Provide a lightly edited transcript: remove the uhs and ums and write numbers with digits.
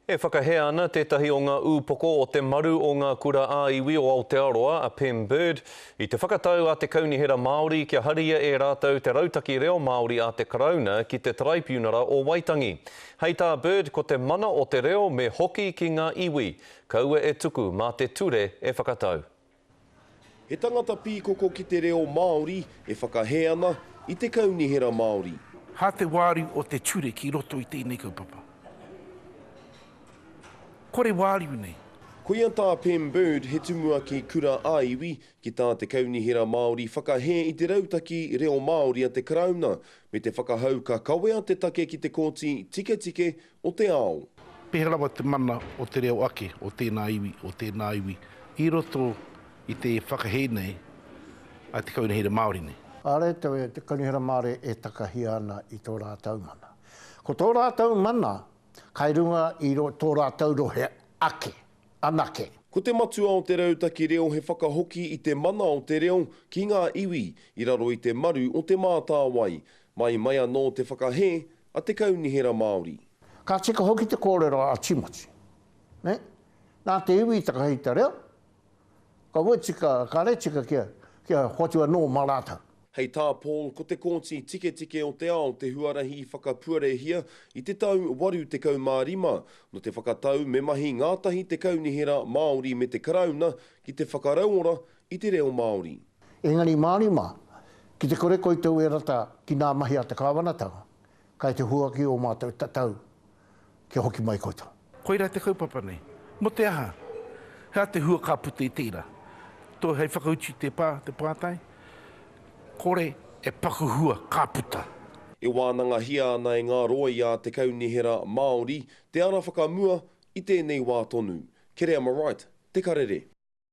E whakahē ana tētahi o ngā ūpoko o te maru o ngā kura ā-iwi o Aotearoa, a Pem Bird, i te whakatau a te Kaunihera Māori kia haria e rātou te rautaki reo Māori a te Karauna ki te Taraipiunara o Waitangi. Hei tā Bird, ko te mana o te reo me hoki ki ngā iwi, kaua e tuku mā te ture e whakatau. He tangata pīkoko ki te reo Māori e whakahē ana i te Kaunihera Māori. Hā te wāriu o te ture ki roto i tēnei kaupapa. Kore wāriu nei. Koia tā Pem Bird, he tumuaki kura ā-iwi, ki tā te Kaunihera Māori whakahē i te rautaki reo Māori a te Karauna, me te whakahau ka kawea te take ki te Kōti Tiketike o te Ao. Pēhea rawa te mana o te reo ake o tēnā iwi, o tēnā iwi i roto i te whakahē nei a te Kaunihera Māori nei? Kāore te Kaunihera Māori e takahia ana i tō rātou mana. Ko tō rātou mana kai runga i tō rātou rohe ake, anake. Ko te matua o te rautaki reo he whakahoki i te mana o te reo ki ngā iwi i raro i te maru o Te Mātāwai. Mai mai anō te whakahē a te Kaunihera Māori. Ka tika hoki te kōrero a Timoti, nē? Nā te iwi i takahi te reo, kaua tika, kāre tika kia, kia hoatu anō mā rātou. Hei tā Paul, ko te Kōti Tiketike o te Ao te huarahi i whakapuarehia i te tau 85, nō te whakatau me mahi ngātahi te Kaunihera Māori me te Karauna ki te whakarauora i te reo Māori. Engari Māori mā, ki te kore koutou e rata ki nā mahi a te kāwanatanga, kai te huaki o mātou tatau kia hoki mai koutou. Koirā te kaupapa nei. Mō te aha? He aha te hua ka puta i tērā? Tō hei whakautu i te pā, te pātai? Kore e paku hua ka puta. E wānangahia ana e ngā rōia a te Kaunihera Māori te ara whakamua i tēnei wā tonu. Kereama Wright, Te Karere.